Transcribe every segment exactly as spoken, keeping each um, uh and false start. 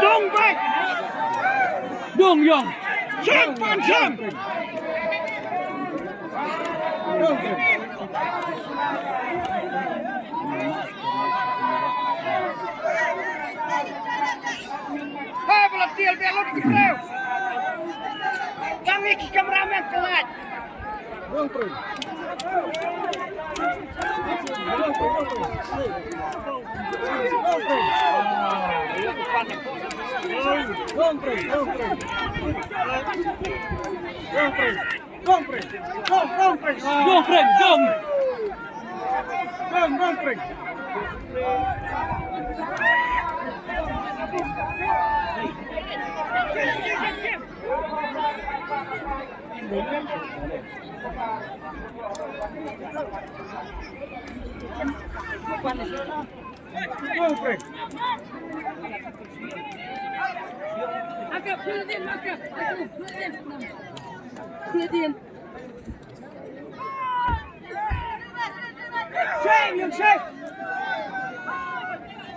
Dong bai. Dong yong. Shem pan shem. Hai, bala tiel bela lut ki breu. Kami ki kameramen kelat. Dong preng, dong, dong preng. Dong preng, dong. Dong, dong preng. Dong preng. Shem, young, shem.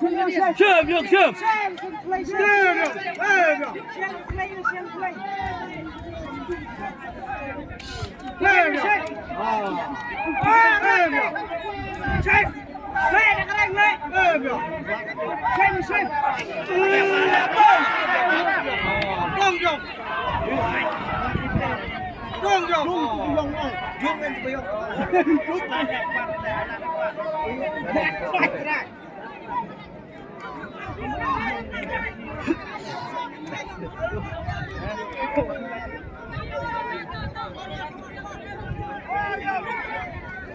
Shem, young, shem. Shem, young, shem. Shem, young, shem. Shem, young, shem. Shem, young, shem. Shem, young, shem. Shem, young, shem. Shem, young, shem. Shem, young, shem.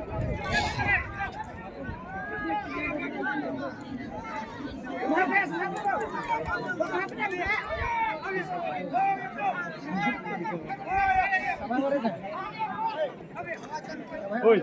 Shem, young, shem. Shem, young, shem. Oi.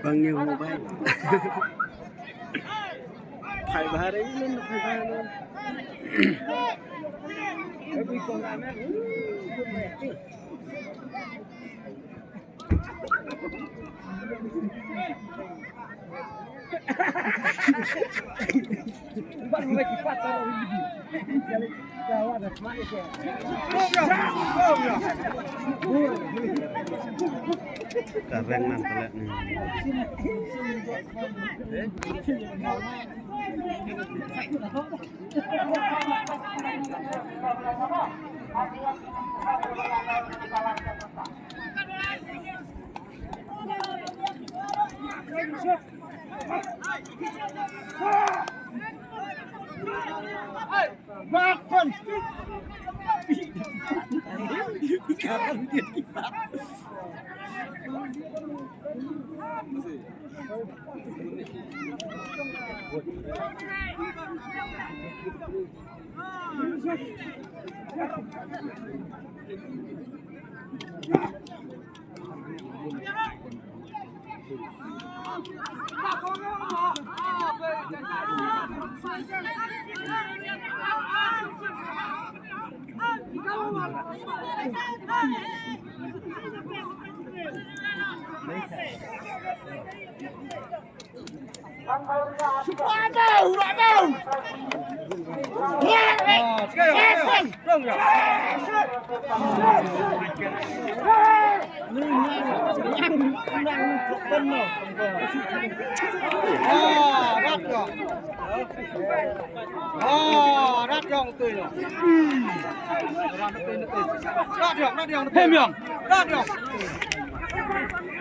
Bang ye mobile. Phai bha re, phai bha re. Ka reng nang ka leh ni.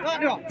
Hem yong.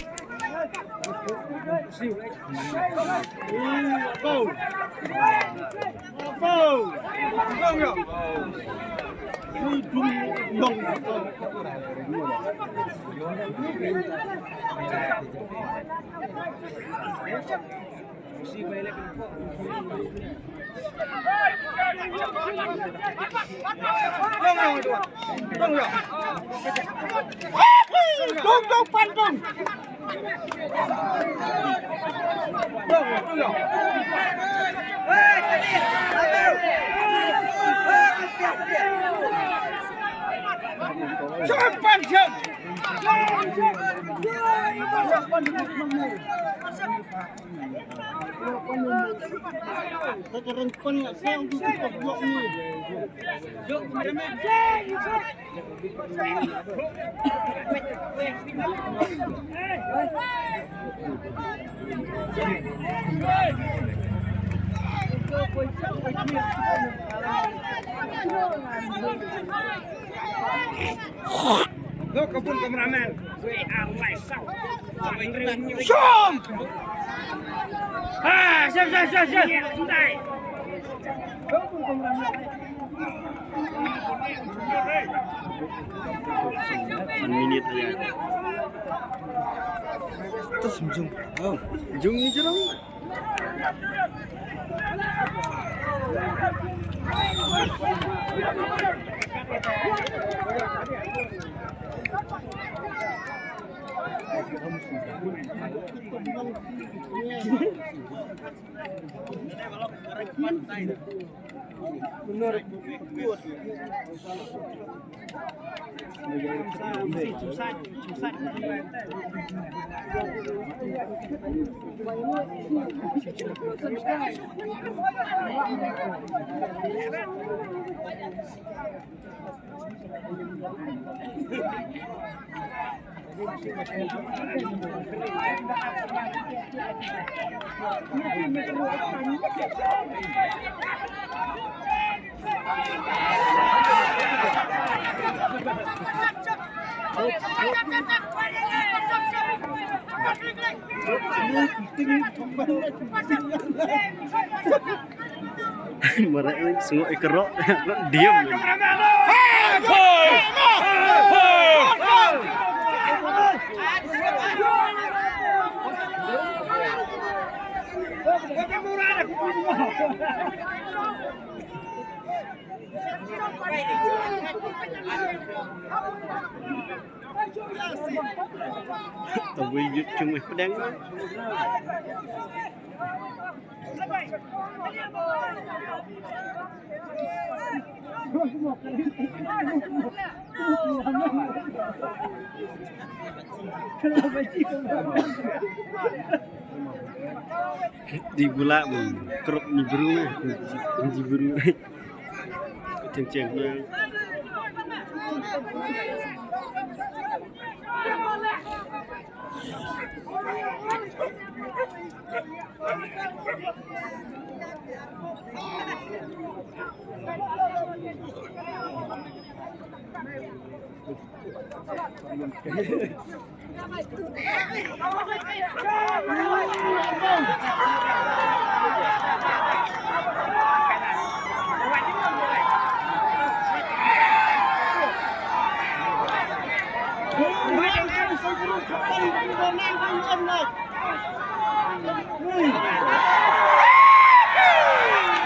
Look, come on, cameraman. We are live sound. Shum! Ah, shum, shum, shum, shum. One minute aja. Terus jung. Oh, jung ni jerang. Mareh ni, sngewbha ïa ka rok. Diam. Tawei ïa jong i pdeng. Di gula mun krok ni bru, ni bru. Cheng cheng na.